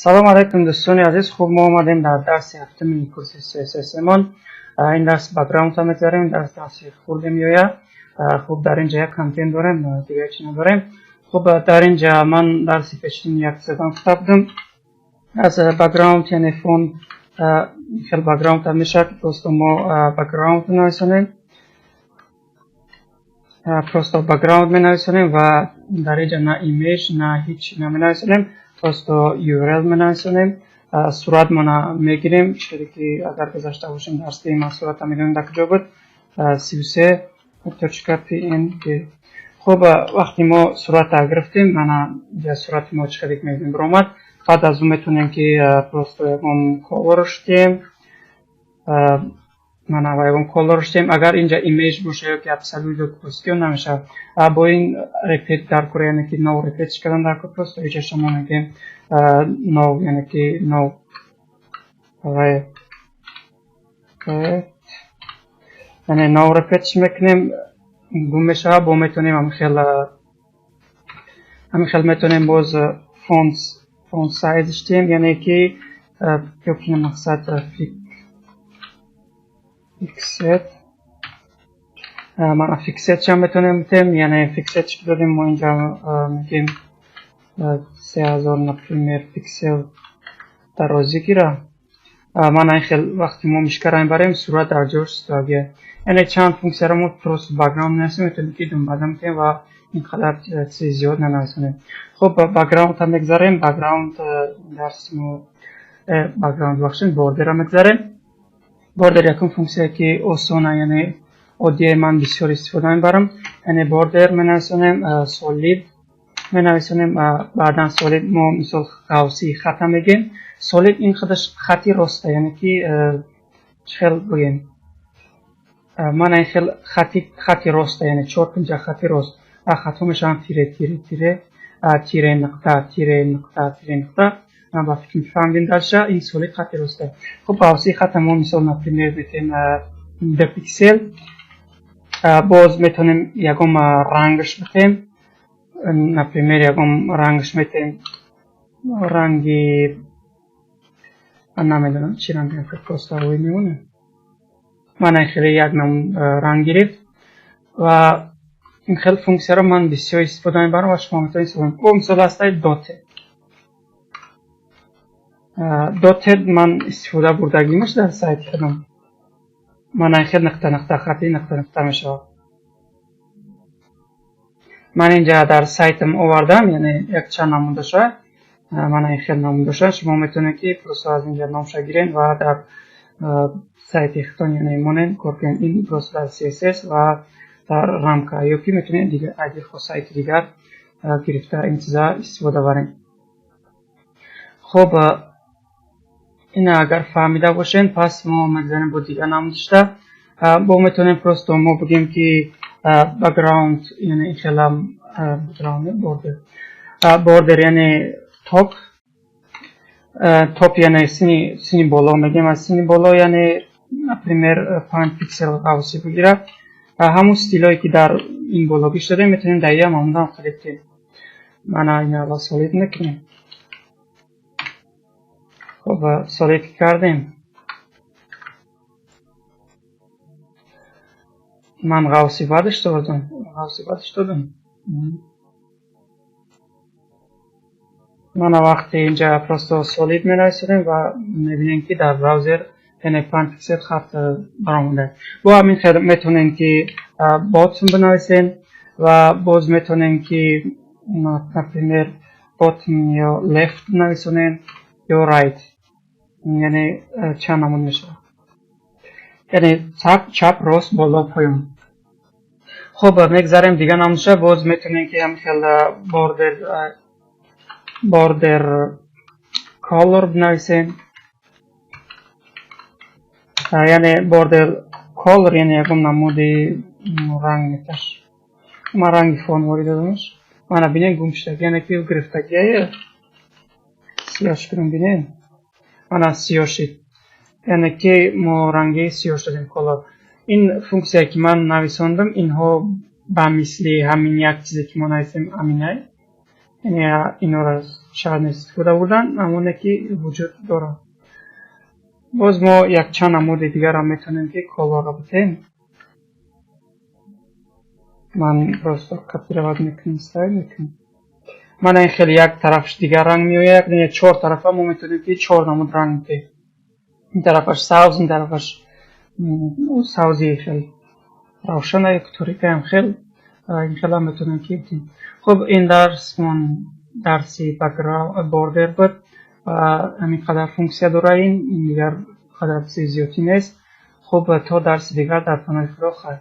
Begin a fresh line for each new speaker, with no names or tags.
Салом алайкум, дӯстони азиз. Хуб, мо омадем дар дарси ҳафтуми курси CSS-мон. Ин дарс background мегзарем. Дарс дарси хурде меояд. Хуб, дар инҷа як контент дорем, дигар чи надорем. Хуб, дар инҷа ман дарси пешин як чизам гуфта будам аз background, яъне фон. Хел background мешавад, просто мо background нависонем, просто background менависонем ва дар инҷа на image, на ҳеҷ наменависонем, просто URL менависонем. Суратмона мегирем, чизе ки агар гузашта бошем дарси ман сурата медонем дар куҷо буд, 33.png. Хуб, вақте мо сурата гирифтем, мана инҷа сурати мо чӣ хеле мебинем биромад. Баъд аз он метавонем ки просто ягон color штем, мана ва ягон color штем. Агар инҷа image боша ё ки absolute opacity намешавад. Бо ин repeat дар кор, яъне ки no repeat кардан дар кор. Просто инҷа шумо мегӯем no, яъне ки no repeat, яъне no repeat мекунем, гум мешавад. Бо метавонем ҳамин хел метавонем боз font size штем, яъне ки ё ки мақсад fixed. Мана, fixed шам метавонем битем, яъне fixed ки додем, мо инҷа мегӯем 3000, например, пиксел дарозӣ гира. Мана, ин хел вақте мо мишкара мебарем, сурат дар ҷош истодагия. Яъне чанд функсияро мо просто background менависем, метавонем ки дунбада метавонем ва ин қадар чизи зиёд нанависонем. Хуб, background мегзарем. Background дарси мо background, бахшем, border мегзарем. Border якум функсия ки осона, яъне оддие, ман бисёр истифода мебарам. Яъне border менависонем, solid менависонем, баъдан solid мо мисол ғавсии хата мегӯем. Solid ин худаш хати роста, яъне ки чӣ хел бигӯем, мана ин хел хати роста, яъне чор пинҷа хати рост. Хатҳо мешаванд тире, тире, тире, тире, нуқта, тире, нуқта, тире, нуқта. Ба фикр фаҳмидем. Дальше ин solid хати роста. Хуб, ғавсии хата мо мисол, например, метавонем 2 пиксел. Боз метавонем ягон рангаш битем, например, ягон рангаш метавем, ранги намедонам чӣ ранг, просто рӯй мемонем. Мана, хеле як нам ранг гирифт ва ин хел функсияро ман бисёр истифода мебарам ва шумо метавонед истифода. Бо мисол ҳастаи dotted. Dotted ман истифода бурдагимаш дар сайти худам. Мана, хел нуқта, нуқта, хати нуқта, нуқта мешавад. Ман инҷа дар сайтам овардам, яъне якчанд намудаша. Мана, ин хел намудаша. Шумо метавонед ки просто аз инҷа номша гирен ва дар сайти худтон, яъне монен, кор кунед. Ин просто дар CSS ва дар рамка, ё ки метавонед дигар айди сайти дигар гирифта ин чиза истифода барем. Хуб, ина агар фаҳмида бошед, пас мо мегзарем бо дигар намудашта. Бо метавонем просто мо бигӯем ки background, яъне ин хелам background border, border яъне top, top яъне сини боло мегӯем, аз сини боло, яъне, например, 5 пиксел ғавсӣ бигирад. Ҳамун стилое ки дар ин боло гишт додем, метавонем дар иам ҳамонам харид кунем. Мана, ин аввал solid мекунем. Хуб, solid кардем. Ман ғавси баъдаш додам, ғавси баъдаш додам. Мана, вақте инҷа просто solid менависонем ва мебинем, ки дар браузер, яъне 5 пиксел хат баромада. Бо ҳамин хел метавонем ки bottom бинависем ва боз метавонем ки, например, bottom ё left бинависонем ё right, яъне чанд намуд мешавад, яъне чап, рост, боло, поён. Хуб, мегзарем дигар намудша. Боз метавонем ки ҳамин хел border color бинависем, яъне border color, яъне ягон намуди ранг меташ. Ман ранги фон ворид додамаш. Мана, бинем, гум шуда, яъне ки гирифтагиае. Сиёш кунем, бинем, мана, сиёҳ шид, яъне ки мо ранги сиёҳ додем color. Ин функсияе ки ман нависондам, инҳо ба мисли ҳамин як чизе ки мо нависем, ҳаминай. Яъне инора шарт нест истифода бурдан, ҳамоне ки вуҷуд дорад. Боз мо якчанд намуди дигарам метавонем, ки color ро битем. Ман просто копировать мекунем, ставить мекунем. Мана ин хеле як тарафаш дигар ранг меояд, чор тарафа мо метавонем, ки чор намуд ранг битем. Ин тарафаш сабз, ин тарафаш сабзи хел равшана ё торикаам хел, ин хелам метавонем, ки битем. Хуб, ин дарсмон дарси border буд ва ҳамин қадар функсия дора. Ин дигар қадар чизи зиёдӣ нест. Хуб, то дарси дигар дар паноҳи Худо, хайр.